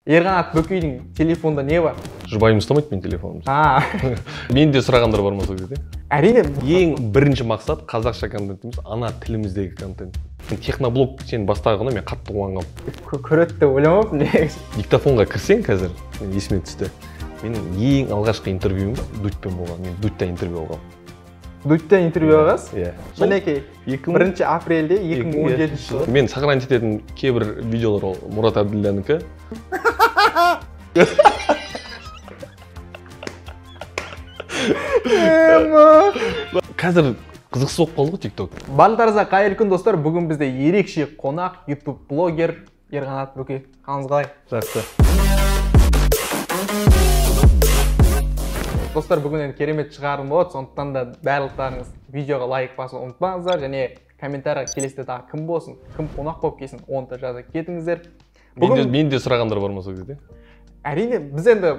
Ерқанат Бөкейдің телефонда не бар? Жұбайым ұстамайды менің телефонымды. Мен де сұрағандар бар ма сол кезде? Әрине. Ең бірінші мақсат қазақша контент емес, ана тіліміздегі контент. Техноблог сен бастағанда мен қатты қуанғанмын. Көреді деп ойламаппын негізі. Диктофонға кірсең қазір, мен есіме түсті. Менің ең алғашқы интервьюім Дудьпен болған. Мен Дудьта интервью алғанмын. Дудьтен интервью алғансыз? Иә. Мінекей, 1 апрельде 2017 жылы. Мен сохранить ететін кейбір видеолар ол Мұрат Әбділданікі. Қазір қызықсыз болып қалды ғой TikTok. Барлықтарыңызға қайырлы күн, достар. Бүгін бізде ерекше қонақ, YouTube блогер Ерқанат Бөкей. Қалыңыз қалай? Жақсы. Достар, бүгін енді керемет шығарылым болады, сондықтан да барлықтарыңыз видеоға лайк басуды ұмытпаңыздар және комментарийға келесіде тағы кім болсын, кім қонақ болып келсін, оны да жаза кетіңіздер. Бүгін мен де сұрағандар бар ма сол кезде? Әрине, біз енді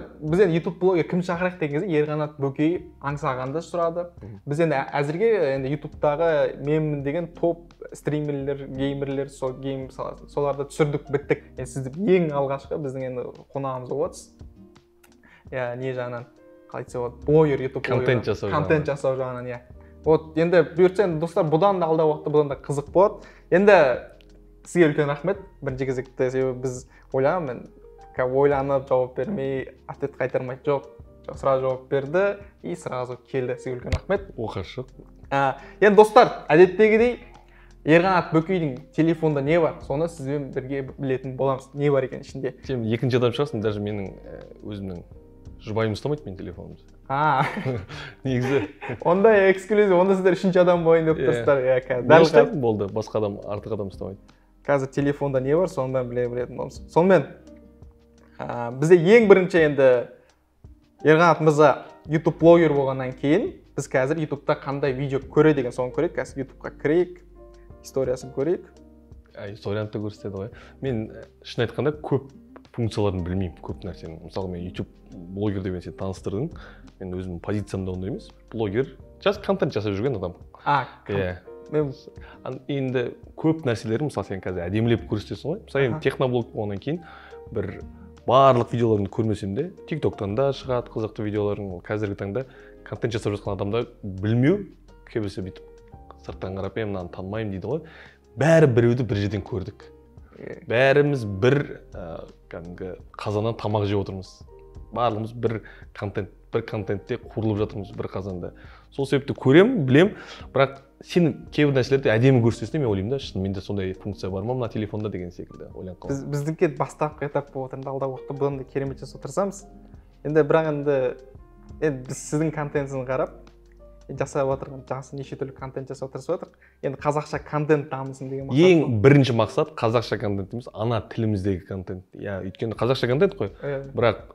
YouTube блогер кім шақырайық деген кезде Ерқанат Бөкей аңсағанды сұрады. Біз енді әзірге енді YouTube'тағы менмін деген топ стримерлер, геймерлер, сол гейм саласын, соларды түсірдік, біттік. Енді сізді ең алғашқы біздің енді қонағымыз болып отырсыз. Иә, не жағынан қалай айтса болады, блогер, YouTube контент жасау, контент жасау жағынан, иә. Вот енді бұйыртса енді достар, бұдан да алдағы уақытта бұдан да қызық болады. Енді сізге үлкен рахмет бірінші кезекте, себебі біз ойлағанмын, ойланып жауап бермей, ответ қайтармай, жоқ, сразу жауап берді и сразу келді. Сізге үлкен рахмет. Оқасы жоқ. Енді достар, әдеттегідей Ерқанат Бөкейдің телефонда не бар, соны сізбен бірге білетін боламыз, не бар екен ішінде. Сен екінші адам шығарсың, даже менің өзімнің жұбайым ұстамайды менің телефонымды. Негізі. Ондай эксклюзив, онда сіздер үшінші адам болайын деп тұрсыздар. Иә, дәл қазір болды, басқа адам, артық адам ұстамайды. Қазір телефонда не бар, соны бәрін білетін боламыз. Сонымен, бізде ең бірінші енді Ерқанат мырза YouTube блогер болғаннан кейін, біз қазір YouTube'та қандай видео көреді деген соны көрейік. Қазір YouTube'қа кірейік, историясын көрейік. Историяны да көрсетеді ғой. Мен шын айтқанда көп функцияларын білмеймін, көп нәрсені. Мысалы, мен YouTube блогер деген сені таныстырдың. Мен өзімнің позициямда ондай емес. Блогер, жас контент жасап жүрген адам. Иә. Енді көп нәрселерін, мысалы, сен қазір әдемілеп көрсетесің ғой. Мысалы, енді техноблог болғаннан кейін бір барлық видеоларыңды көрмесем де, TikTok'тан да шығады қызықты видеоларың. Ол қазіргі таңда контент жасап жатқан адамдар білмеу, көбісі бүйтіп сырттан қарап, мен мынаны танымаймын дейді ғой. Бәрі біреуді бір жерден көрдік. Бәріміз бір кәдімгі қазаннан тамақ жеп отырмыз. Барлығымыз бір контент, бір контентте қуырылып жатырмыз бір қазанда. Сол себепті көрем, білем, бірақ сен кейбір нәрселерді әдемі көрсетесің, мен ойлаймын да, шынымен де сондай функция бар ма мына телефонда деген секілді ойланып қаламын. Біздікі бастапқы этап болып отыр, алдағы уақытта бұдан да керемет жасап тырысамыз. Енді бірақ енді біз сіздің контентіңізді қарап жасап отырған жақсы неше түрлі контент жасап тырысып отырмық. Енді қазақша контент дамысын деген мақсат. Ең бірінші мақсат қазақша контент емес, ана тіліміздегі контент. Иә, өйткені қазақша контент қой. Бірақ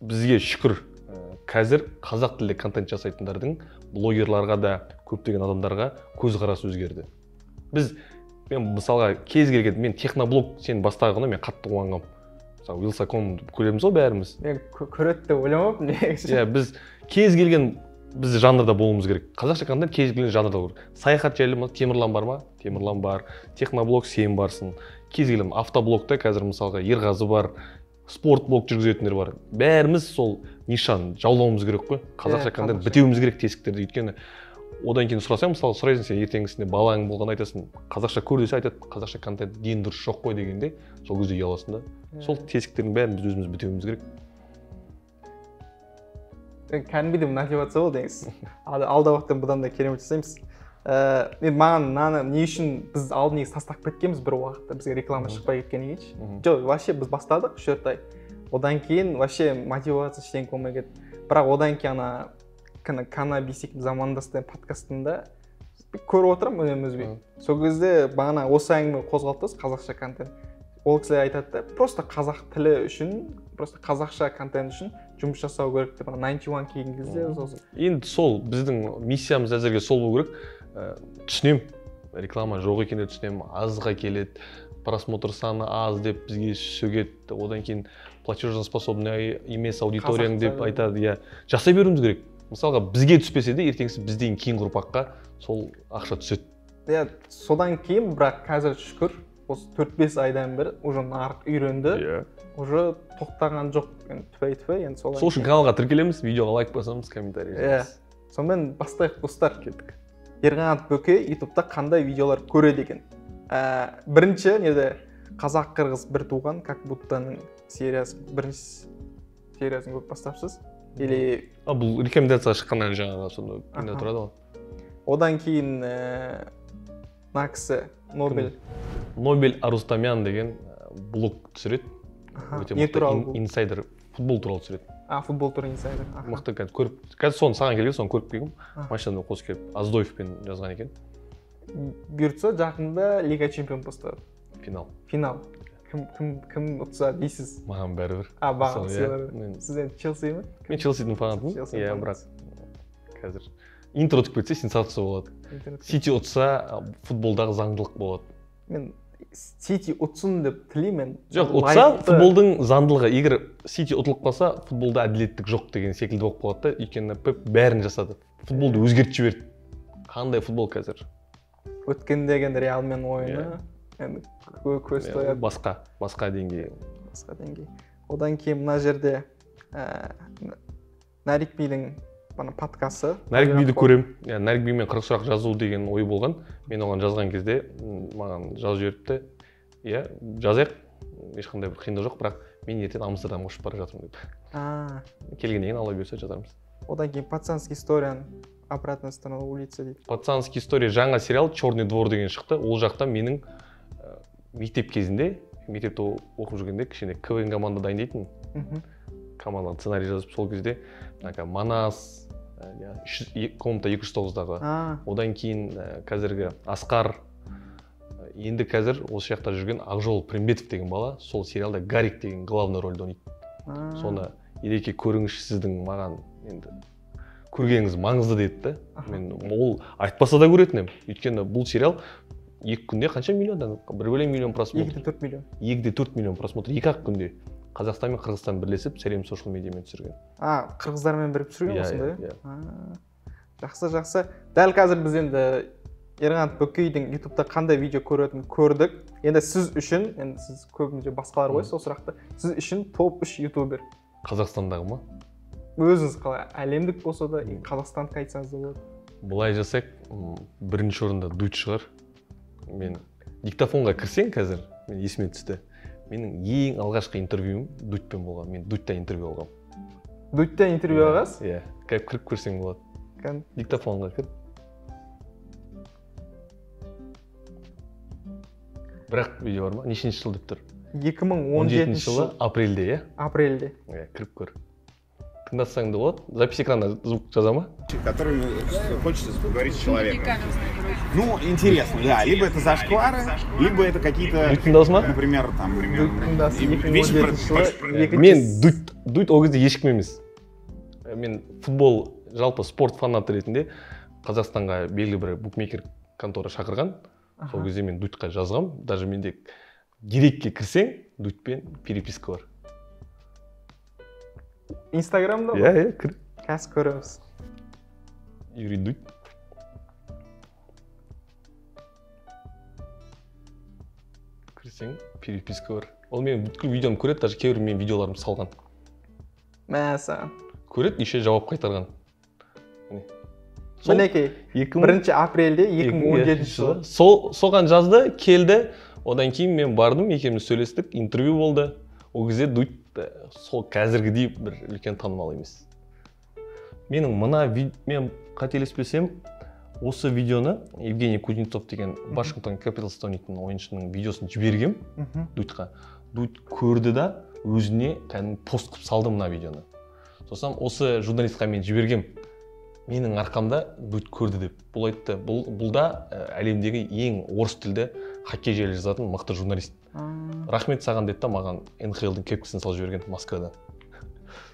бізге шүкір, қазір қазақ тілді контент жасайтындардың блогерларға да, көптеген адамдарға көзқарасы өзгерді. Біз, мен мысалға кез келген, мен техноблог сен бастағанда мен қатты қуанғанмын. Мысалы, Wylsacom көреміз ғой бәріміз. Мен көреді деп ойламаппын негізі. Иә, біз кез келген біз жанрда болуымыз керек. Қазақша контент кез келген жанрда болу керек. Саяхат жайлы ма, Темірлан бар ма? Темірлан бар. Техноблог сен барсың. Кез келген автоблогта қазір мысалға Ерғазы бар, спорт блог жүргізетіндер бар. Бәріміз сол нишаны жаулауымыз керек қой. Қазақша контент бітеуіміз керек тесіктерді. Өйткені одан кейін сұрасаң, мысалы, сұрайсың сен ертеңгісінде балаң болғанда айтасың, қазақша көр десе айтады, қазақша контент ден дұрыс жоқ қой дегенде, сол кезде ұяласың да. Сол тесіктердің бәрін біз өзіміз бітеуіміз керек. Кәдімгідей мотивация болды негізі. Алдағы уақытта бұдан да керемет жасаймыз. Мен маған мынаны не үшін біз алдын негізі тастап кеткенбіз бір уақытта, бізге реклама шықпай кеткеннен кейін. Жоқ, вообще біз бастадық 3-4 ай. Одан кейін вообще мотивация ештеңе болмай кетті. Бірақ одан кейін ана Канабисик замандас деген подкастында көріп отырамын үнемі үзбей. Сол кезде бағана осы әңгіме қозғалды, қазақша контент. Ол кісілер айтады да, просто қазақ тілі үшін, просто қазақша контент үшін жұмыс жасау керек деп, ана 91 келген кезде сосын. Енді сол біздің миссиямыз әзірге сол болу керек. Түсінемін, реклама жоқ екенін түсінемін, азға келеді, просмотр саны аз деп бізге сөгеді, одан кейін платежеспособный емес аудиторияң деп айтады. Иә, жасай беруіміз керек. Мысалға, бізге түспесе де, ертеңгісі бізден кейінгі ұрпаққа сол ақша түседі. Иә, содан кейін, бірақ қазір шүкір, Осы 4-5 айдан бері уже нарық үйренді. Иә. Уже тоқтаған жоқ. Енді түфәй-түфәй, енді солай. Сол үшін каналға тіркелеміз, видеоға лайк басамыз, комментарий жазамыз. Иә. Сонымен бастайық, достар. Кеттік. Ерқанат Бөкей ютубта қандай видеолар көреді екен? Бірінші неде қазақ қырғыз бір туған, как будто-ның сериясы, бірінші сериясын көріп бастапсыз. Или бұл рекомендацияға шыққаннан жаңағы сонда күнде тұрады ғой. Одан кейін мына кісі Нобель. Нобель Арустамян деген блог түсіреді. Өте мықты инсайдер, футбол туралы түсіреді. Футбол туралы инсайдер. Мықты қазір көріп, қазір соны саған келген, соны көріп келгім. Машинада қосып келіп, Аздоевпен жазған екен. Бұйыртса жақында Лига Чемпион басталады. Финал. Финал. Кім ұтса дейсіз? Маған бәрібір. Маған сіз енді Челси ме? Мен Челсидің фанатымын. Иә, бірақ қазір Интер ұтып кетсе сенсация болады. Сити ұтса футболдағы заңдылық болады. Мен Сити ұтсын деп тілеймін. Жоқ, ұтса футболдың заңдылығы. Егер Сити ұтылып қалса, футболда әділеттік жоқ деген секілді болып қалады да. Өйткені Пеп бәрін жасады. Футболды өзгертіп жіберді. Қандай футбол қазір? Өткенде енді Реалмен ойыны, енді көз тояды. Басқа деңгей. Басқа деңгей. Одан кейін мына жерде Нарик Бидің подкасты. Нарик Биді көрем. Нарик Бимен 40 сұрақ жазу деген ой болған. Мен оған жазған кезде маған жазып жіберіпті. Иә, жазайық. Ешқандай бір қиындық жоқ, бірақ мен ертең Амстердамға ұшып бара жатырмын деп. Келгеннен кейін Алла бұйырса жазармыз. Одан кейін Пацанский историяның обратная сторона улицы дейді. Пацанский история жаңа сериал Черный двор деген шықты. Ол жақта менің мектеп кезінде, мектепте оқып жүргенде кішкене КВН команда дайындайтын. Командаға сценарий жазып, сол кезде Манас, комната 209-дағы. Одан кейін қазіргі Асқар, енді қазір осы жақта жүрген Ақжол Примбетов деген бала, сол сериалда Гарик деген главный рөлді ойнайды. Соны ереке көріңізші, сіздің маған енді көргеніңіз маңызды деді да. Мен ол айтпаса да көретін едім. Өйткені бұл сериал 2 күнде қанша миллиондан? 1,5 миллион просмотр. 2,4 миллион. 2,4 миллион просмотр 2-ақ күнде. Қазақстан мен Қырғызстан бірлесіп, Сәлем social медиамен түсірген. Қырғыздармен бірігіп түсірген осындай? Иә. Жақсы, жақсы. Дәл қазір біз енді Ерқанат Бөкейдің ютубта қандай видео көретінін көрдік. Енді сіз үшін, енді сіз көбінесе басқалар қойсыз сол сұрақты. Сіз үшін топ 3 ютубер. Қазақстандағы ма? Өзіңіз қалай, әлемдік болса да, Қазақстандық айтсаңыз да болады. Былай жасайық, бірінші орында Дудь шығар. Мен диктофонға кірсең қазір, мен есіме түсті. Менің ең алғашқы интервьюім Дудьпен болған. Мен Дудьтан интервью алғам. Дудьтан интервью алғансыз? Иә. Кіріп көрсең болады. Диктофонға кір. Бірақ видео бар ма? Нешінші жыл деп тұр? 2017 жылы апрельде, иә? Апрельде. Иә, кіріп көр. Тыңдасаң да болады. Запись экрана звук жаза ма? Которыми хочется поговорить с человеком. Ну, интересно, да. Либо это зашквары, либо это какие-то, например, там, вещи. Мен Дудь ол кезде ешкім емес. Мен футбол, жалпы спорт фанаты ретінде Қазақстанға белгілі бір букмекер контора шақырған. Сол кезде мен Дудьқа жазғам. Даже менде директке кірсең, Дудьпен переписка бар. Инстаграмда ба? Иә, кір. Қазір көреміз. Юрий Дудь. Кірсең, переписка бар. Ол менің бүткіл видеомды көреді, даже кейбір менің видеоларымды салған. Мәссаған. Көреді, еще жауап қайтарған. Мінекей, 1 апрельде 2017 жылы. Соған жазды, келді. Одан кейін мен бардым, екеуміз сөйлестік, интервью болды. Ол кезде Дудь сол қазіргідей бір үлкен танымал емес. Менің мына, мен қателеспесем, осы видеоны Евгений Кузнецов деген Вашингтон Капиталста ойнайтын ойыншының видеосын жібергем Дудьқа. Дудь көрді да, өзіне кәдімгі пост қылып салды мына видеоны. Сосын осы журналистқа мен жібергем. Менің арқамда Дудь көрді деп. Бұл айтты, бұл да әлемдегі ең орыс тілді хоккей жайлы жазатын мықты журналист. Рахмет саған деді да, маған НХЛ-дің кепкісін салып жіберген Москвадан.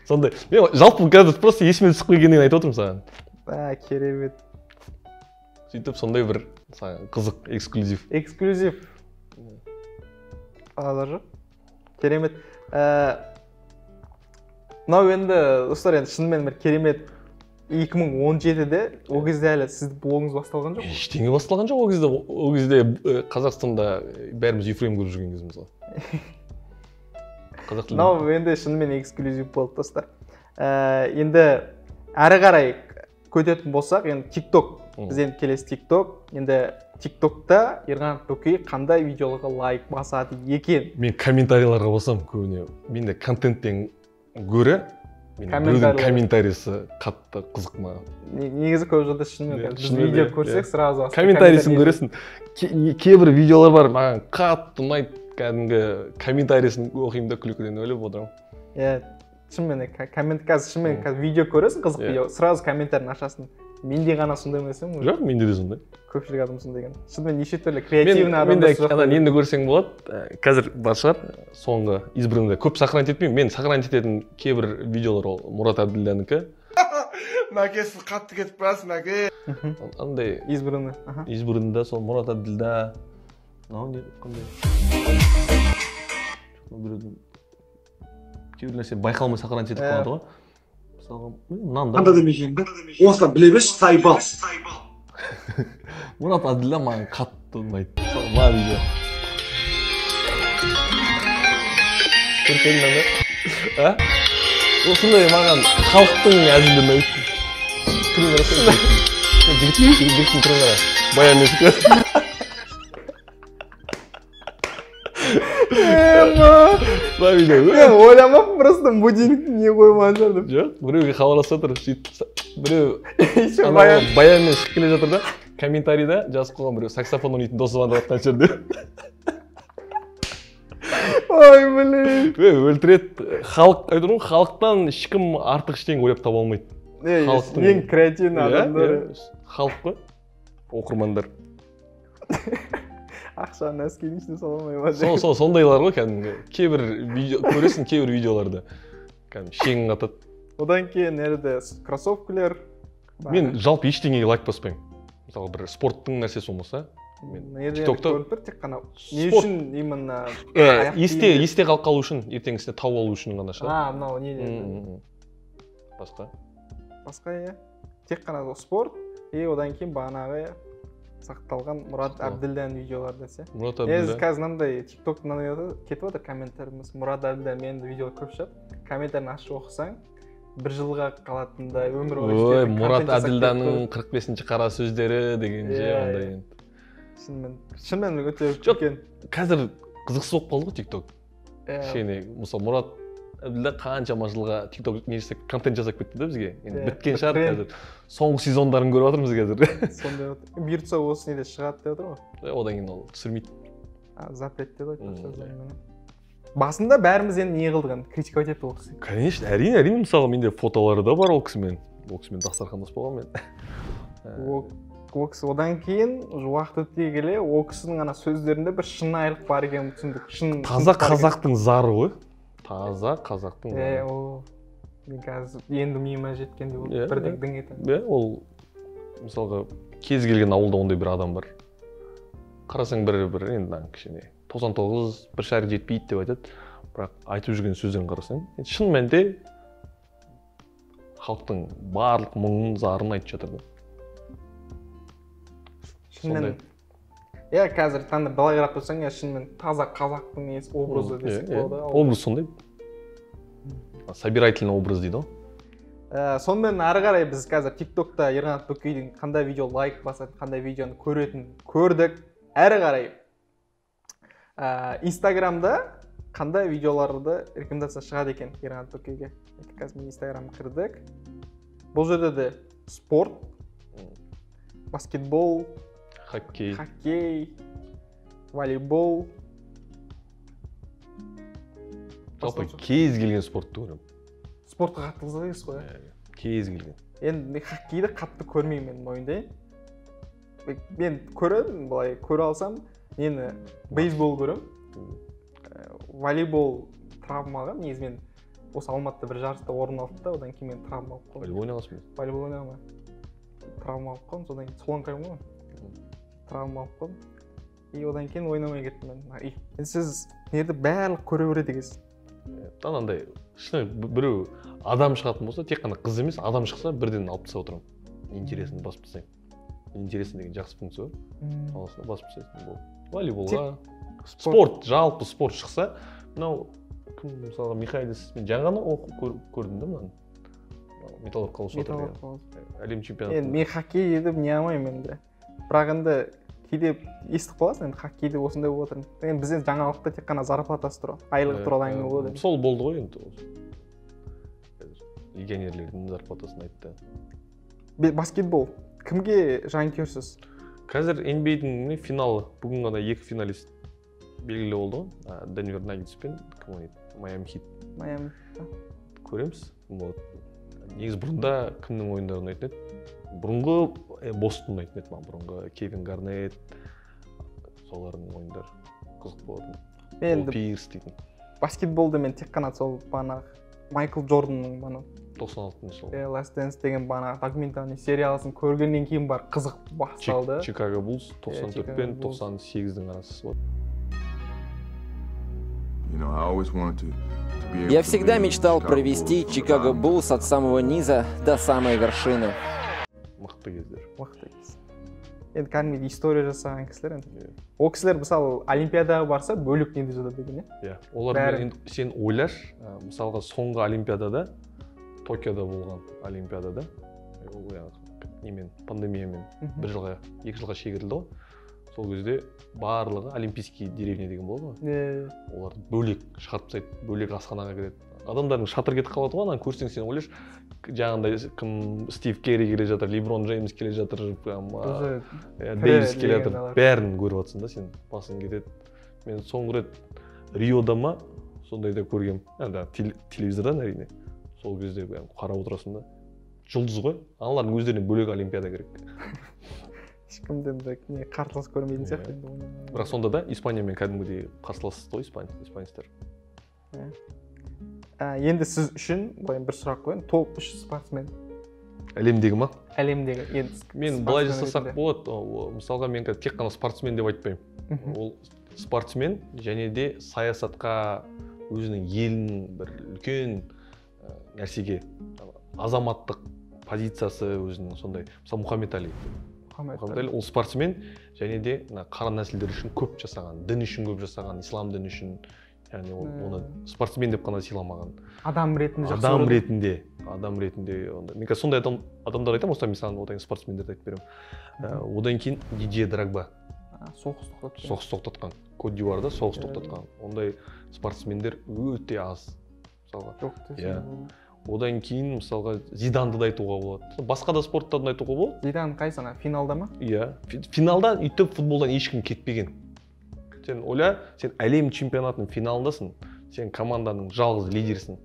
Сондай. Мен жалпы қазір просто есіме түсіп келгеннен айтып отырмын саған. Керемет. Сөйтіп сондай бір саған қызық эксклюзив. Эксклюзив. Алар жоқ. Керемет. Мынау енді достар, енді шынымен бір керемет 2017-де ол кезде әлі сіздің блогыңыз басталған жоқ? Ештеңе басталған жоқ ол кезде. Ол кезде Қазақстанда бәріміз Ефрем көріп жүрген кезіміз ғой. Қазақ тілі. Мынау енді шынымен эксклюзив болды, достар. Енді әрі қарай көтетін болсақ, енді TikTok. Біз енді келесі TikTok. Енді TikTokта Ерқанат Бөкей қандай видеоларға лайк басады екен? Мен комментарийларға басамын көбіне. Менде контенттен гөрі біреудің комментарийсі қатты қызық маған. Негізі көп жерде шынымен біз видео көрсек сразу комментарийсін көресің. Кейбір видеолар бар маған қатты ұнайды, кәдімгі комментарийсін оқимын да күлкіден өліп отырамын. Иә, шынымен коммент қазір шынымен қазір видео көресің, қызық видео, сразу комментарийін ашасың. Менде ғана сондай ма десем? Жоқ, менде де сондай. Көпшілік адам сондай екен. Шынымен неше түрлі креативный адамдар. Менде ана нені көрсең болады, қазір бар шығар, соңғы избранныйда көп сохранить етпеймін. Мен сохранить ететін кейбір видеолар ол Мұрат Әбділданікі. Мәке, сіз қатты кетіп барасыз, Мәке. Андай избранный. Избранныйда сол Мұрат Әбділда. Мынау не қандай? Біреудің кейбір нәрсе байқалмай сохранить етіп қалады ғой. Қандай демекең да? Осыдан біле берші, сайбал. Мұрат Әбділда маған қатты ұнайды. Мына видео. Көрсең мынаны? А? Осындай маған халықтың әзілі ұнайды. Түрін қарасаң. Жігіттің түрін қара. Баян емес. Мен ойламаппын, просто будильник не қоймаған шығар деп. Жоқ, біреуге хабарласып жатыр, сөйтіп біреу баянмен шығып келе жатыр да, комментарийда жазып қойған біреу саксофон ойнайтын досы звондап жатқан шығар деп. Ой, блин. Өлтіреді. Халық, айтып тұрмын, халықтан ешкім артық ештеңе ойлап таба алмайды. Ең креативный адамдар. Халық қой, оқырмандар. Ақшаны әскердің ішіне сала алмай ма? Сол сондайлар ғой кәдімгі. Кейбір видео көресің, кейбір видеоларды кәдімгі шегің қатады. Одан кейін нәрде кроссовкілер. Мен жалпы ештеңеге лайк баспаймын. Мысалы бір спорттың нәрсесі болмаса, мен TikTokта тек қана не үшін именно есте қалып қалу үшін, ертеңгісіне тауып алу үшін ғана шығар. А, мынау не деді? Басқа. Басқа иә. Тек қана спорт, и одан кейін бағанағы сақталған Мұрат Әбділданың видеолары десе. Мұрат Әбділда. Қазір мынандай TikTok мынандай кетіп жатыр комментарийіміз. Мұрат Әбділда менің видеолар көп шығады. Комментарийін ашып оқысаң, бір жылға қалатындай өмір бойы. Ой, Мұрат Әбділданың 45-ші қара сөздері деген же ондай енді. Шынымен өте үлкен. Қазір қызықсыз болып қалды ғой TikTok. Кішкене, мысалы Мұрат Әбділда қаншама жылға TikTok несі контент жасап кетті да бізге. Енді біткен шығар қазір. Соңғы сезондарын көріп жатырмыз қазір. Сондай вот. Бұйыртса осы неде шығады деп отыр ғой. Одан кейін ол түсірмейді. Запрет деді ғой. Басында бәріміз енді не қылдық енді, критиковать етті ол кісі. Конечно, әрине, әрине, мысалы менде фотолары да бар ол кісімен. Ол кісімен дастархандас болғанмын мен. Ол кісі одан кейін уақыт өте келе ол кісінің ана сөздерінде бір шынайылық бар екенін түсіндік. Шын таза қазақтың зары ғой. Таза қазақтың зары. Ол мен қазір енді миыма жеткендей болды, бірден дың етті. Иә, ол мысалға кез келген ауылда ондай бір адам бар. Қарасаң бір енді кішкене 99 бір шәрі жетпейді деп айтады. Бірақ айтып жүрген сөздерін қарасаң, шын мәнінде халықтың барлық мұңын, зарын айтып жатыр да. Шынымен. Иә, қазір таңда былай қарап тұрсаң, иә, шынымен таза қазақтың несі образы десек болады. Образ сондай. Собирательный образ дейді ғой. Сонымен ары қарай біз қазір TikTokта Ерқанат Бөкейдің қандай видео лайк басатын, қандай видеоны көретін көрдік. Әрі қарай Инстаграмда қандай видеоларды рекомендация шығады екен Ерқанат Бөкейге. Қазір мен Инстаграмға кірдік. Бұл жерде де спорт, баскетбол, хоккей, волейбол. Жалпы кез келген спортты көремін. Спортқа қатты қызығасыз ғой, иә? Кез келген. Енді мен хоккейді қатты көрмеймін, мен мойындайын. Мен көремін, былай көре алсам, нені бейсбол көремін. Волейбол травма алғам. Негізі мен осы Алматыда бір жарыста орын алдым да, одан кейін мен травма алып қалдым. Волейбол ойнай аласың ба? Волейбол ойнай алмаймын. Травма алып қалдым, содан кейін солаңқаймын ғой. Травма алып қалдым. И одан кейін ойнамай кеттім мен. Енді сіз нерді барлық көре береді екенсіз. Анандай шын біреу адам шығатын болса, тек қана қыз емес, адам шықса бірден алып тастап отырамын. Интересно басып тастаймын. Интересно деген жақсы функция бар. Аласың да басып тастайсың, болды. Волейболға, спорт, жалпы спорт шықса, мынау кім мысалға Михайлис, мен жаңа ғана көрдім да мынаны. Металлург қаласы отыр деген. Әлем чемпионаты. Енді мен хоккей деп не алмаймын енді. Бірақ енді кейде естіп қаласың, енді хоккейде осындай болып отыр. Енді бізде жаңалықта тек қана зарплатасы туралы, айлығы туралы әңгіме болады. Сол болды ғой енді. Легионерлердің зарплатасын айтты. Баскетбол кімге жанкүйерсіз? Қазір NBA-дің финалы, бүгін ғана екі финалист белгілі болды ғой. Денвер Наггетс пен кім ойнайды? Майами Хит. Майами. Көреміз. Негізі бұрында кімнің ойындары ұнайтын еді? Бұрынғы Бостон ұнайтын еді маған, бұрынғы Кевин Гарнетт, солардың ойындары қызық болатын. Мен Пирс дейтін. Баскетболда мен тек қана сол бағанағы Майкл Джорданның бағана 96-шы жылы Last Dance деген бағанағы документальный сериалын көргеннен кейін бар қызық басталды. Чикаго Буллс 94 пен 98-дің арасы болады. Я всегда мечтал провести Чикаго Буллс от самого низа до самой вершины. Мықты кездер. Мықты кез. Енді кәдімгі история жасаған кісілер енді. Ол кісілер мысалы олимпиадаға барса бөлек неде жатады екен, иә? Олар енді сен ойлаш, мысалға соңғы олимпиадада, Токиода болған олимпиадада, ол немен, пандемиямен бір жылға, екі жылға шегерілді ғой. Сол кезде барлығы олимпийский деревня деген болады ғой. Оларды бөлек шығарып тастайды, бөлек асханаға кіреді. Адамдардың шатыр кетіп қалады ғой, ананы көрсең сен ойлашы, жаңағындай кім Стив Керри келе жатыр, Леброн Джеймс келе жатыр, Дэвис келе жатыр, бәрін көріп жатсың да сен, басың кетеді. Мен соңғы рет Риода ма сондайда көргем, енді телевизордан әрине. Сол кезде қарап отырасың да, жұлдыз ғой, аналардың өздеріне бөлек олимпиада керек. Ешкімді не қарсылас көрмейтін сияқты енді. Бірақ сонда да Испаниямен кәдімгідей қарсыласты ғой испанецтер. Енді сіз үшін былай бір сұрақ қояйын. Топ 3 спортсмен. Әлемдегі ма? Әлемдегі. Енді мен былай жасасақ болады. Мысалға мен тек қана спортсмен деп айтпаймын. Ол спортсмен және де саясатқа, өзінің елінің бір үлкен нәрсеге, азаматтық позициясы өзінің сондай. Мысалы Мұхаммед Али. Мұхаммед Али ол спортсмен және де қара нәсілдер үшін көп жасаған, дін үшін көп жасаған, ислам діні үшін. Яғни ол оны спортсмен деп қана сыйламаған. Адам ретінде жақсы. Адам ретінде, адам ретінде. Мен қазір сондай адамдар айтамын, осыдан мен саған одан кейін спортсмендерді айтып беремін. Одан кейін Дидье Дрогба. Соғыс тоқтатқан. Соғыс тоқтатқан. Кот-д'Ивуарда соғыс тоқтатқан. Ондай спортсмендер өте аз. Мысалға. Жоқ. Иә. Одан кейін мысалға Зиданды да айтуға болады. Басқа да спорттардан айтуға болады. Зидан қайсы ана финалда ма? Иә. Финалда өйтіп футболдан ешкім кетпеген. Сен ойла, сен әлем чемпионатының финалындасың, сен команданың жалғыз лидерсің.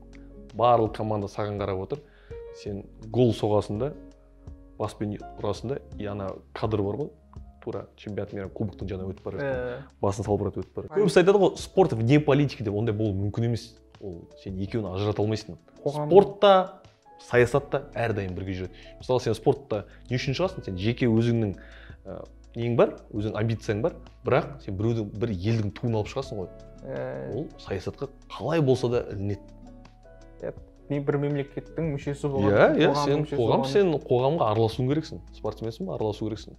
Барлық команда саған қарап отыр. Сен гол соғасың да, баспен ұрасың да, и ана кадр бар ғой, тура чемпионат мира кубоктың жанына өтіп бара жатқан. Басын салбыратып өтіп барады. Көбісі айтады ғой, спорт вне политики деп, ондай болу мүмкін емес. Ол сен екеуін ажырата алмайсың. Спортта, саясатта әрдайым бірге жүреді. Мысалы сен спортта не үшін шығасың? Сен жеке өзіңнің нең бар, өзіңнің амбицияң бар, бірақ сен біреудің, бір елдің туын алып шығасың ғой. Ол саясатқа қалай болса да ілінеді. Мен бір мемлекеттің мүшесі болған. Иә, сен қоғам, сен қоғамға араласуың керексің. Спортсменсің ба, араласу керексің.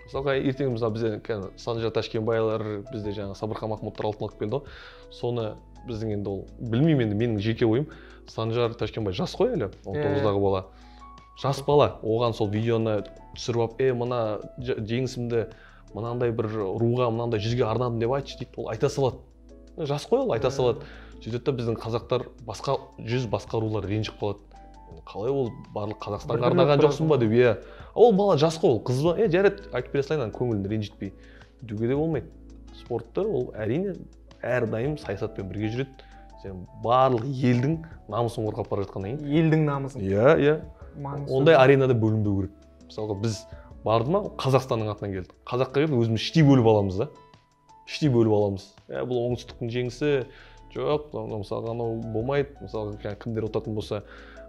Мысалға ертең мысалы бізде Санжар Ташкенбайлар, бізде жаңа Сабырхан Махмұттар алтын алып келді ғой. Соны біздің енді ол, білмеймін енді менің жеке ойым, Санжар Ташкенбай жас қой әлі, 19-дағы бала. Жас бала, оған сол видеоны түсіріп алып, мына жеңісімді мынандай бір руға, мынандай жүзге арнадым деп айтшы дейді, ол айта салады. Жас қой ол, айта салады. Сөйтеді да біздің қазақтар басқа жүз басқа рулар ренжіп қалады. Қалай ол барлық Қазақстанға арнаған жоқсың ба деп, иә. Ол бала жас қой, ол қыз ба, жарайды, айтып бере салайын, көңілін ренжітпей. Деуге де болмайды. Спортты ол әрине әрдайым саясатпен бірге жүреді. Сен барлық елдің намысын қорғап бара жатқаннан кейін. Елдің намысын. Иә, иә. Ондай аренада бөлінбеу керек. Мысалға біз барды ма, Қазақстанның атынан келдік. Қазаққа келіп өзіміз іштей бөліп аламыз да. Іштей бөліп аламыз. Бұл оңтүстіктің жеңісі, жоқ, мысалға анау болмайды. Мысалға кімдер ұтатын болса,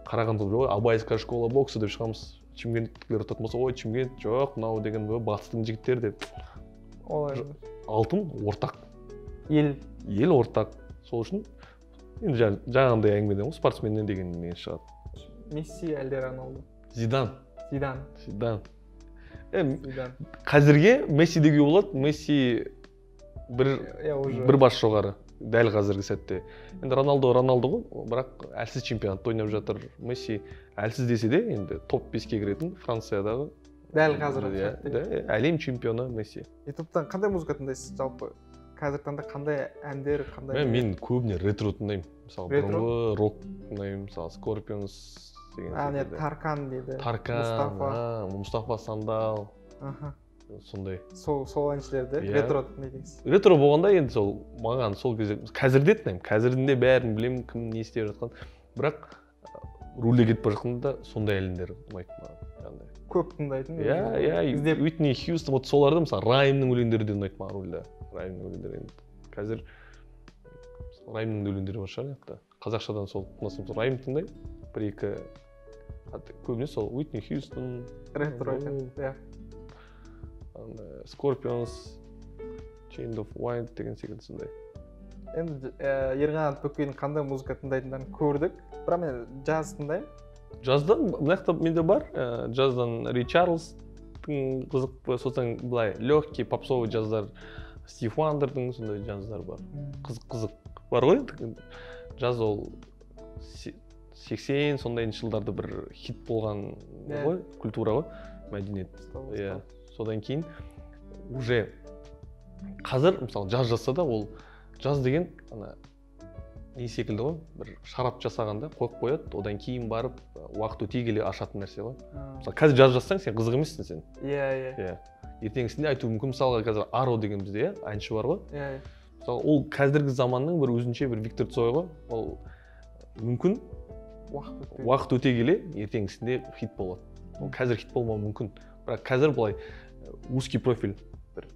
Қарағанды, Абайская школа бокса деп шығамыз. Шымкенттікілер ұтатын болса, ой, Шымкент, жоқ, мынау деген батыстың жігіттері деп. Алтын ортақ. Ел. Ел ортақ. Сол үшін Енді жаңағындай әңгімеден ғой, спортсменнен деген не шығады. Месси әлде Роналду? Зидан. Зидан. Зидан. Қазірге Месси деуге болады. Месси бір бас жоғары дәл қазіргі сәтте. Енді Роналду Роналду ғой, бірақ әлсіз чемпионатта ойнап жатыр. Месси әлсіз десе де енді топ 5-ке кіретін Франциядағы дәл қазіргі сәтте. Әлем чемпионы Месси. Ютубтан қандай музыка тыңдайсыз жалпы? Қазіргі таңда қандай әндер, қандай? Мен көбіне ретро тыңдаймын. Мысалы, бұрынғы рок тыңдаймын, мысалы, Scorpions деген секілді. Таркан дейді. Таркан, Мұстафа Сандал. Сондай. Сол әншілерді ретро тыңдайсыз. Ретро болғанда енді сол маған сол кезде қазір де тыңдаймын. Қазірдің де бәрін білемін, кім не істеп жатқанын. Бірақ рульде кетіп бара жатқанда сондай әндер ұнайды маған. Көп тыңдайтын. Иә, иә. Уитни Хьюстон, вот соларды, мысалы, Раймның өлеңдері де ұнайды маған рульде. Раймның өлеңдері енді қазір Раймның өлеңдері бар шығар жақта. Қазақшадан сол тыңдасам, сол Райм тыңдаймын. Бір-екі көбіне сол Уитни Хьюстон, ретро екен, иә. Scorpions, Chain of Wind деген секілді сондай. Енді Ерқанат Бөкейдің қандай музыка тыңдайтындарын көрдік. Бірақ мен джаз тыңдаймын. Джаздан мына жақта менде бар. Джаздан Рэй Чарльздың қызық, сосын былай легкий попсовый джаздар, Стив Уандердің сондай джаздар бар. Қызық бар ғой. Джаз ол 80 сондайыншы жылдарда бір хит болған ғой, культура ғой, мәдениет. Иә. Содан кейін уже қазір мысалы джаз жазса да, ол джаз деген ана не секілді ғой, бір шарап жасағанда қойып қояды, одан кейін барып уақыт өте келе ашатын нәрсе ғой. Мысалы қазір джаз жазсаң сен қызық емессің сен. Иә, иә. Иә. Ертеңгісінде айтуы мүмкін, мысалға қазір Аро деген бізде, иә, әнші бар ғой. Иә, иә. Мысалы ол қазіргі заманның бір өзінше бір Виктор Цой ғой. Ол мүмкін уақыт өте келе ертеңгісінде хит болады. Ол қазір хит болмауы мүмкін. Бірақ қазір былай узкий профиль, бір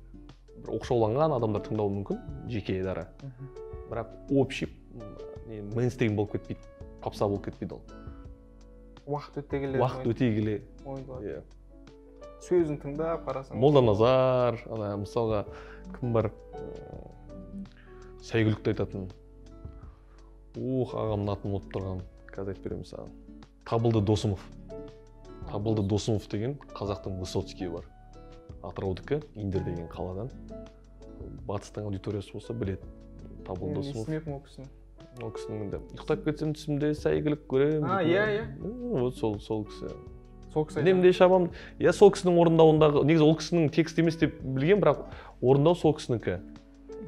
оқшауланған адамдар тыңдауы мүмкін, жеке дара. Бірақ общий мейнстрим болып кетпейді, попса болып кетпейді ол. Уақыт өте келе. Уақыт өте келе. Иә. Сөзін тыңдап қарасаң. Молданазар, ана мысалға кім бар? Сәйгүлікті айтатын. Ух, ағамның атын ұмытып тұрған. Қазір айтып беремін саған. Табылды Досымов. Табылды Досымов деген қазақтың Высоцкийі бар. Атыраудікі, Индер деген қаладан. Батыстың аудиториясы болса біледі. Табылды Досымов. Естімеппін ол кісіні. Ол кісінің енді ұйықтап кетсем түсімде сәйгүлік көремін. А, иә, иә. Вот сол кісі. Сол кісі. Үнемде шабам. Иә, сол кісінің орындауындағы, негізі ол кісінің текст емес деп білген, бірақ орындау сол кісінікі.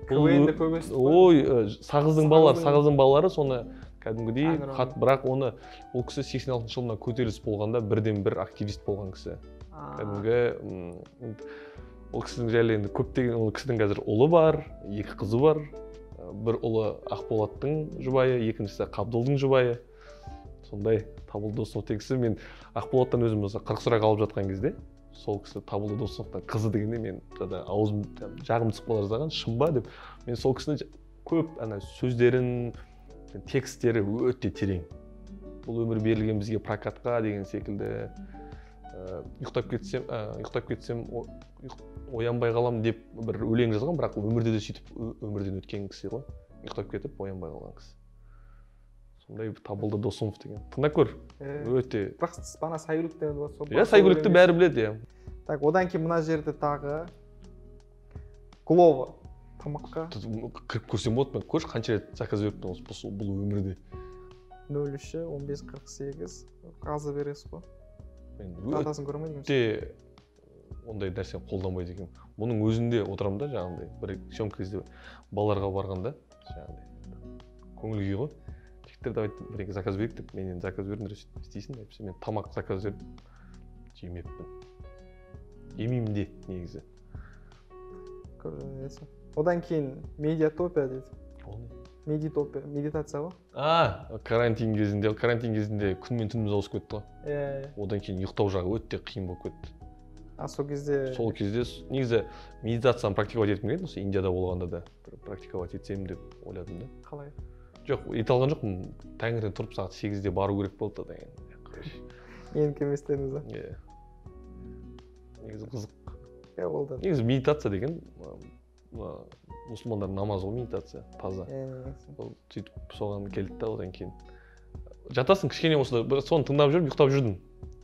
КВН-де көп естіп. Ой, Сағыздың балалары, Сағыздың балалары соны кәдімгідей хат, бірақ оны ол кісі 86 жылына көтеріліс болғанда бірден бір активист болған кісі. Кәдімгі ол кісінің жайлы енді көптеген, ол кісінің қазір ұлы бар, екі қызы бар. Бір ұлы Ақболаттың жұбайы, екіншісі Қабдолдың жұбайы. Сондай Табылды Досымов деген кісі. Мен Ақболаттан өзім осы 40 сұрақ алып жатқан кезде сол кісі Табылды Досымовтың қызы дегенде мен аузым жағым түсіп қала жаздаған, шын ба деп. Мен сол кісіні көп ана сөздерін, текстері өте терең. Бұл өмір берілген бізге прокатқа деген секілді. Ұйықтап кетсем оянбай қалам деп бір өлең жазған, бірақ өмірде де сөйтіп өмірден өткен кісі ғой. Ұйықтап кетіп оянбай қалған кісі. Сондай Табылды Досымов деген. Тыңдап көр. Өте. Бірақ бана Сәйгүлікті сол. Иә, Сәйгүлікті бәрі біледі, иә. Так, одан кейін мына жерде тағы Глова тамаққа. Кіріп көрсем болады, мен көрші қанша рет заказ беріппін осы бұл өмірде. 03 15 48 қазы бересіз ғой. Мен датасын көрмедім. Өте ондай нәрсені қолданбайды екенмін. Бұның өзінде отырамын да, жаңағындай бір съемка кезде балаларға барғанда жаңағындай көңіл күй ғой. Жігіттер давай бір екі заказ берейік деп, мен енді заказ бердім, істейсің деп, мен тамақ заказ беріп жемеппін. Жемеймін де негізі. Одан кейін медиатопия дейді. Ол не? Медитопия, медитация ғой. А, карантин кезінде күн мен түніміз ауысып кетті ғой. Иә. Одан кейін ұйықтау жағы өте қиын болып кетті. А сол кезде? Сол кезде негізі медитацияны практиковать еткім келген, осы Индияда болғанда да бір практиковать етсем деп ойладым да. Қалай? Жоқ, ете алған жоқпын. Таңертең тұрып сағат 8-де бару керек болды да деген. Менікі емес дедіңіз ба? Иә. Негізі қызық. Иә, ол да. Негізі медитация деген Мұсылмандардың намазы ғой медитация, таза. Ол сөйтіп соған келді да, одан кейін жатасың кішкене болса да, соны тыңдап жүріп ұйықтап жүрдім.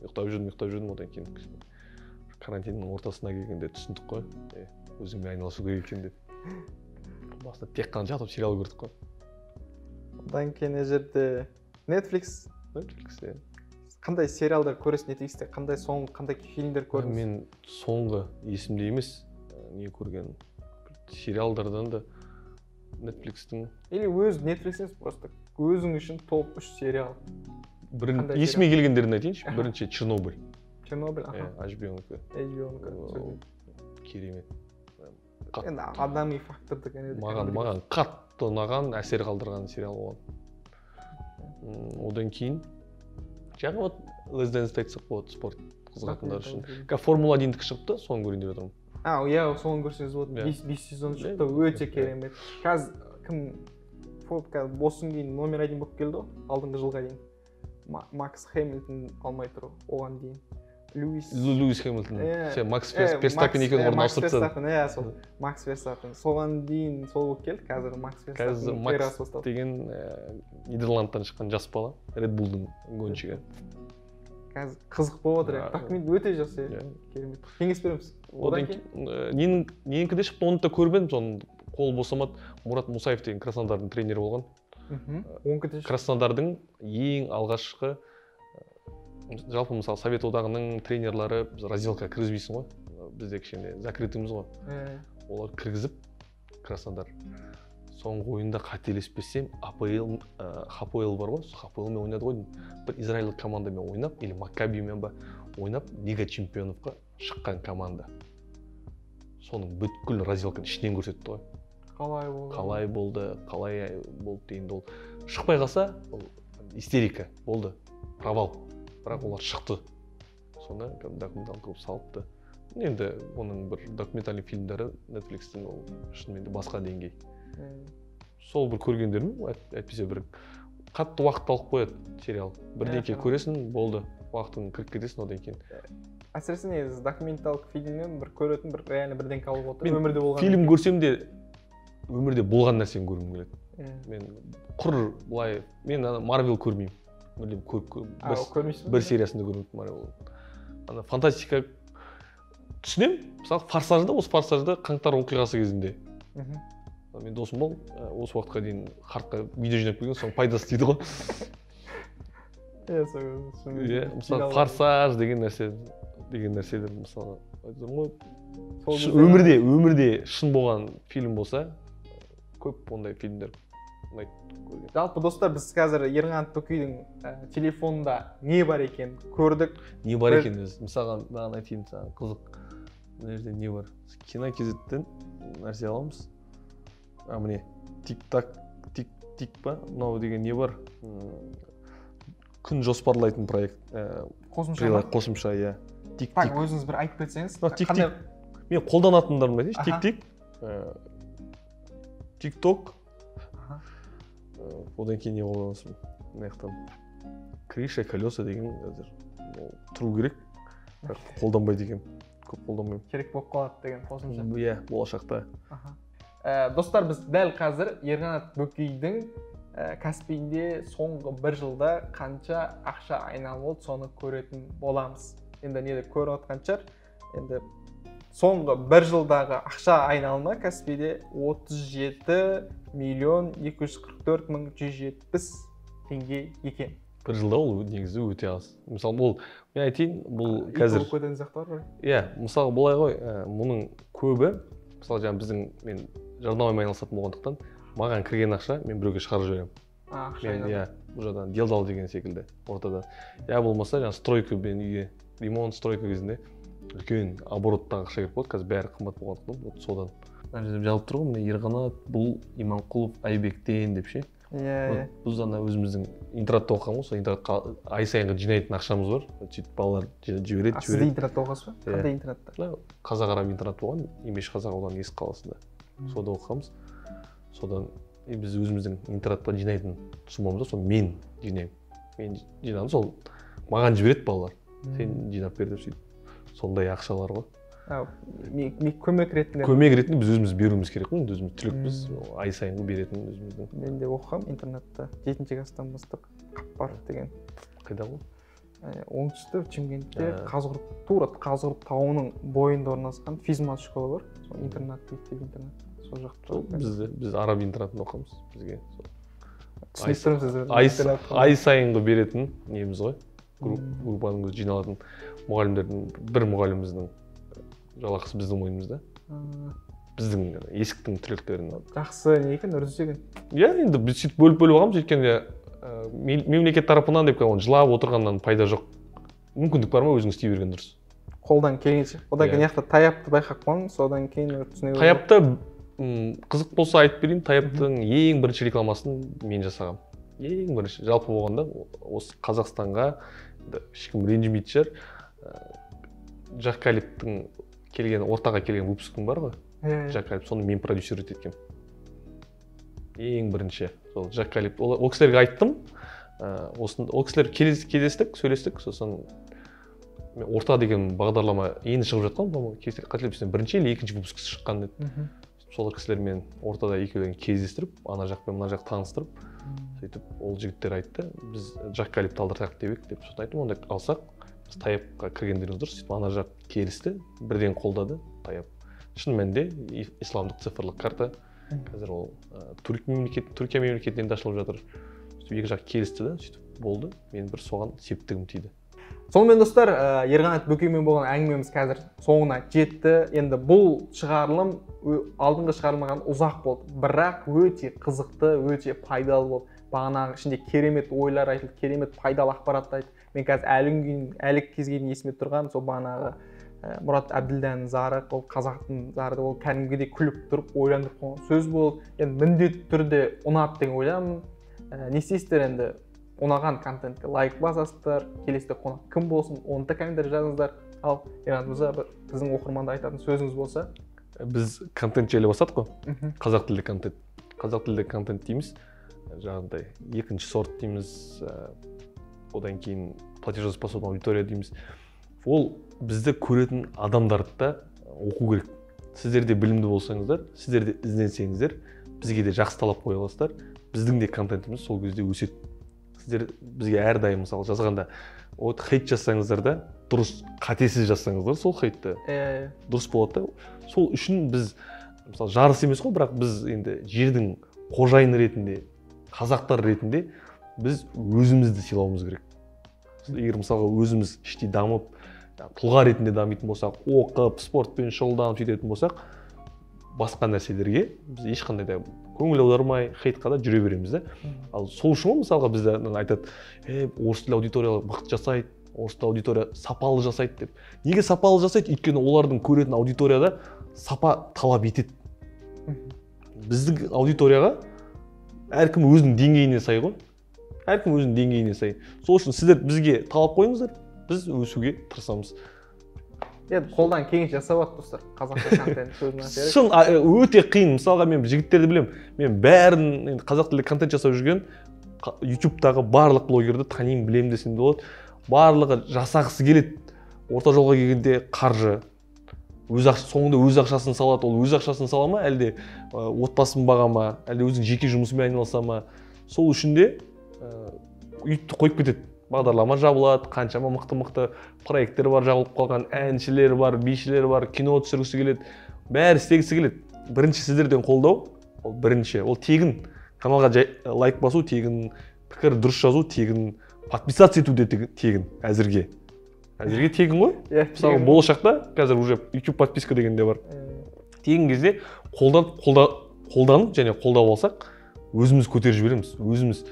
Ұйықтап жүрдім, одан кейін карантиннің ортасына келгенде түсіндік қой, өзіңмен айналысу керек екен деп. Басында тек қана жатып сериал көрдік қой. Одан кейін мына жерде Netflix. Netflix, иә. Қандай сериалдар көресің Netflixте? Қандай соңғы, қандай фильмдер көрдіңіз? Мен соңғы есімде емес, не көрген сериалдардан да Netflixтің. Или өз Netflix емес, просто өзің үшін топ 3 сериал. Есіме келгендерін айтайыншы. Бірінші Чернобыль. Чернобыль, аха. HBO-нікі. HBO-нікі. Керемет. Енді адами факторды маған қатты ұнаған, әсер қалдырған сериал болған. Одан кейін жаңа вот Last Dance-ті айтсақ болады, спорт қызығатындар үшін. Қазір Формула 1-дікі шықты, соны көрейін деп отырмын. Иә, соны көрсеңіз болады. 5 сезон шықты, өте керемет. Қазір кім осыдан кейін номер 1 болып келді ғой, алдыңғы жылға дейін. Макс Хэмилтон алмай тұр, оған дейін. Льюис Хэмилтон. Сен Макс Верстаппен екеуінің орнын ауыстырып тастадың. Иә, сол Макс Верстаппен. Соған дейін сол болып келді, қазір Макс Верстаппен эрасы басталды. Деген Нидерландтан шыққан жас бала, Red Bull'дың гонщигі. Қазір қызық болып отыр. Документ өте жақсы, керемет. Кеңес береміз. Одан кейін ненікі де шықты, оны да көрмедім, соны қол босамады. Мурат Мусаев деген Краснодардың тренері болған. Краснодардың ең алғашқы, жалпы мысалы Совет Одағының тренерлары біз разделка кіргізбейсің ғой, бізде кішкене закрытымыз ғой. Олар кіргізіп Краснодар. Соңғы ойында қателеспесем АПЛ, ХПЛ бар ғой, ХПЛ-мен ойнады ғой, бір израильдік командамен ойнап, или Маккабимен ба ойнап, Лига чемпионовқа шыққан команда. Соның бүткіл разделканы ішінен көрсетті ғой. Қалай болды? Қалай болды, қалай болды дегенде ол шықпай қалса, ол истерика болды, провал. Бірақ олар шықты. Соны документалды қылып салыпты. Енді оның бір документальный фильмдері Netflixтің ол шынымен де басқа деңгей. Сол бір көргендерім, әйтпесе бір қатты уақыт алып қояды сериал. Бірдеңке көресің, болды, уақытың кіріп кетесің одан кейін. Әсіресе негізі документалдық фильмнен бір көретін бір реально бірдеңке алып отыр. Өмірде болған. Фильм көрсем де өмірде болған нәрсені көргім келеді. Мен құр былай, мен ана Марвел көрмеймін. Мүлдем көріп, бір сериясында көрмеппін Марвел. Ана фантастика түсінемін. Мысалы Форсажда, осы Форсажда қаңтар оқиғасы кезінде. Мен досым бол, осы уақытқа дейін хардқа видео жинап келген, соның пайдасы тиді ғой. Иә, мысалы Форсаж деген нәрсе, деген нәрселер мысалы айтып ғой. Өмірде шын болған фильм болса, көп ондай фильмдер ұнайды көрген. Жалпы достар, біз қазір Ерқанат Бөкейдің телефонында не бар екенін көрдік. Не бар екенін өзі. Мысалға, маған айтайын саған қызық. Мына жерде не бар? Кино кз-тен нәрсе аламыз. Міне, тик-так, тик-тик па? Мынау деген не бар? Күн жоспарлайтын проект. Қосымша ма? Қосымша, иә. Тик-тик. Так, өзіңіз бір айтып кетсеңіз. Тик-тик. Мен қолданатындарымды айтайыншы. Тик-тик. Тик-ток. Одан кейін не қолданасың? Мына жақтан крыша, колеса деген қазір тұру керек. Бірақ қолданбайды екенмін. Көп қолданбаймын. Керек болып қалады деген қосымша. Иә, болашақта. Достар, біз дәл қазір Ерқанат Бөкейдің Каспийінде соңғы бір жылда қанша ақша айналым болды, соны көретін боламыз. Енді неде көріп отқан шығар. Енді соңғы бір жылдағы ақша айналымы Каспийде 37 244 170 теңге екен. Бір жылда ол негізі өте аз. Мысалы, бұл, мен айтайын, бұл қазір... Көтен сияқты бар ғой. Иә, мысалы, былай ғой, мұның көбі, мысалы, жаңа біздің, мен жарнамамен айналысатын болғандықтан, маған кірген ақша, мен біреуге шығарып жіберемін. Ақша мен, иә, бұл жерден делдал деген секілді ортада. Я болмаса, жаңа стройка мен үйге, ремонт стройка кезінде үлкен обороттағы ақша керек болады, қазір бәрі қымбат болғандықтан, вот содан. Мына жерде жазылып тұр ғой, міне Ерқанат бұл Иманқұлов Айбектен деп ше. Иә. Біз ана өзіміздің интернатта оқыған ғой, сол интернатқа ай сайынғы жинайтын ақшамыз бар. Сөйтіп балалар жібереді. Сіз де интернатта оқығансыз ба? Қандай интернатта? Қазақ араб интернат болған, Еңбекші қазақ ауданы Есік қаласында. Сода оқығанбыз. Содан біз өзіміздің интернатта жинайтын суммамыз бар, соны мен жинаймын. Мен жинадым, сол маған жібереді балалар. Сен жинап бер деп сөйтіп. Сондай ақшалар ғой. Көмек ретінде. Көмек ретінде біз өзіміз беруіміз керек қой, енді өзіміз түлекпіз, ай сайынғы беретін өзіміздің. Мен де оқығам интернатта, 7 класстан бастап Қаппаров деген. Қайда ол? Оңтүстік Шымкентте Қазығұрт, тура Қазығұрт тауының бойында орналасқан физмат школа бар. Сол интернат, мектеп интернат. Сол жақта. Біз араб интернатында оқығанбыз, бізге. Түсініп тұрмын сіздерді. Ай сайынғы беретін неміз ғой. Группаның өзі жиналатын мұғалімдердің, бір мұғаліміміздің жалақысы біздің мойнымызда. Біздің есіктің түлектерінің. Жақсы не екен, үрдіс екен. Иә, енді біз сөйтіп бөліп-бөліп алғанбыз, өйткені мемлекет тарапынан деп оны жылап отырғаннан пайда жоқ. Мүмкіндік бар ма, өзің істей берген дұрыс. Қолдан келгенше. Одан кейін жақта Таяпты байқап қойдым, содан кейін түсіне. Таяпты қызық болса айтып берейін, Таяптың ең бірінші рекламасын мен жасағам. Ең бірінші, жалпы болғанда осы Қазақстанға ешкім ренжімейтін шығар. Жак Калиптің келген, ортаға келген выпускым бар ғой. Жак Калип, соны мен продюсер еткем. Ең бірінші сол Жак Калип. Ол кісілерге айттым. Ол кісілер кездестік, сөйлестік, сосын орта деген бағдарлама енді шығып жатқан, қателеспесем бірінші или екінші выпуск шыққан еді. Сол кісілермен ортада екеулерін кездестіріп, ана жақ пен мына жақ таныстырып, сөйтіп ол жігіттер айтты, біз Жак Калипті алдырсақ деп едік деп, сосын айттым, онда алсақ, біз Таяпқа кіргендеріңіз дұрыс. Сөйтіп ана жақ келісті, бірден қолдады Таяп. Шын мәнінде исламдық цифрлық карта қазір ол Түркия мемлекетінен де ашылып жатыр. Сөйтіп екі жақ келісті да, сөйтіп болды. Мен бір соған септігім тиді. Сонымен достар, Ерқанат Бөкеймен болған әңгімеміз қазір соңына жетті. Енді бұл шығарылым алдыңғы шығарылмаған ұзақ болды, бірақ өте қызықты, өте пайдалы болды. Бағанағы ішінде керемет ойлар айтылды, керемет пайдалы ақпарат айтты. Мен қазір әлі кезге дейін есіме тұрған сол бағанағы Мұрат Әбділданың зары, ол қазақтың зары, ол кәдімгідей күліп тұрып ойландырып қойған сөз болды. Енді міндетті түрде ұнады деген ойдамын. Не істейсіздер енді? Ұнаған контентке лайк басасыздар, келесіде қонақ кім болсын, оны да комментарий жазыңыздар. Ал Ерқанат мырза, біздің оқырманға айтатын сөзіңіз болса? Біз контент желі бастадық қой, қазақ тілді контент. Қазақ тілді контент дейміз, жаңағыдай екінші сорт дейміз, одан кейін платежеспособный аудитория дейміз. Ол бізді көретін адамдарды да оқу керек. Сіздер де білімді болсаңыздар, сіздер де ізденсеңіздер, бізге де жақсы талап қоя аласыздар, біздің де контентіміз сол кезде өседі. Сіздер бізге әрдайым мысалы жазғанда, вот хейт жазсаңыздар да, дұрыс, қатесіз жазсаңыздар сол хейтті дұрыс болады да. Сол үшін біз мысалы жарыс емес қой, бірақ біз енді жердің қожайыны ретінде, қазақтар ретінде біз өзімізді сыйлауымыз керек. Егер мысалға өзіміз іштей дамып, тұлға ретінде дамитын болсақ, оқып, спортпен шұғылданып сөйтетін болсақ, басқа нәрселерге біз ешқандай да көңіл аудармай, хейтқа да жүре береміз да. Ал сол үшін мысалға бізде айтады, орыс тілді аудитория мықты жасайды, орыс тілді аудитория сапалы жасайды деп. Неге сапалы жасайды? Өйткені олардың көретін аудиторияда сапа талап етеді. Біздің аудиторияға әркім өзінің деңгейіне сай ғой. Әркім өзінің деңгейіне сай. Сол үшін сіздер бізге талап қойыңыздар, біз өсуге тырысамыз. Енді қолдан келгенше жасап жатыр достар, қазақша контент сөзін айтайық. Шын өте қиын. Мысалға мен жігіттерді білемін. Мен бәрін енді қазақ тілді контент жасап жүрген YouTube'тағы барлық блогерді танимын, білемін десем де болады. Барлығы жасағысы келеді. Орта жолға келгенде қаржы. Соңында өз ақшасын салады. Ол өз ақшасын сала ма, әлде отбасын баға ма, әлде өзінің жеке жұмысымен айналыса ма? Сол үшін де үйді қойып кетеді. Бағдарлама жабылады, қаншама мықты-мықты проекттер бар жабылып қалған, әншілер бар, бишілер бар, кино түсіргісі келеді, бәрі істегісі келеді. Бірінші сіздерден қолдау, ол бірінші, ол тегін. Каналға лайк басу тегін, пікір дұрыс жазу тегін, подписаться ету де тегін әзірге. Әзірге тегін ғой. Мысалы болашақта қазір уже YouTube подписка деген де бар. Тегін кезде қолданып және қолдап алсақ, өзіміз көтеріп жібереміз, өзіміз.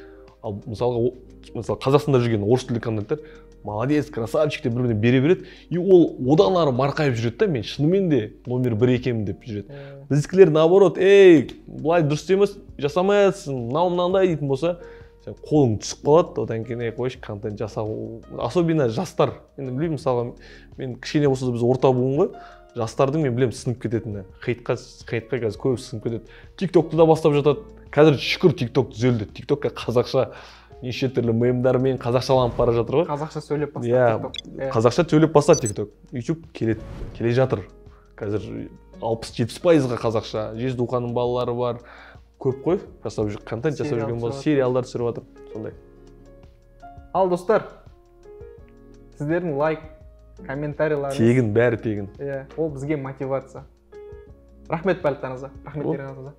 Ал мысалға, Қазақстанда жүрген орыс тілді контенттер молодец, красавчик деп бір-біріне бере береді, и ол одан ары марқайып жүреді да, мен шынымен де номер бір екенмін деп жүреді. Біздікілер наоборот, ей, былай дұрыс емес, жасамай жатсың, мынау мынандай дейтін болса, сен қолың түсіп қалады, одан кейін ей қойшы, контент жасау, особенно жастар. Енді білмеймін, мысалға, мен кішкене болса да біз орта буын ғой, жастардың мен білемін сынып кететіні. Хейтқа қазір көп сынып кетеді. TikTok'ты да бастап жатады. Қазір шүкір TikTok түзелді. TikTokқа қазақша неше түрлі мемдармен қазақшаланып бара жатыр ғой. Қазақша сөйлеп бастады TikTok. Қазақша сөйлеп бастады TikTok. YouTube келе жатыр. Қазір 60-70%-ға қазақша. Жездуқаның балалары бар. Көп қой, жасап жүр, контент жасап Сериал жүрген бала, түсіріп сериалдар түсіріп жатыр. Сондай. Ал, достар, сіздердің лайк, комментарийларыңыз Тегін, бәрі тегін. Иә, ол бізге мотивация. Рахмет барлықтарыңызға, рахмет, О. Ерғали мырза.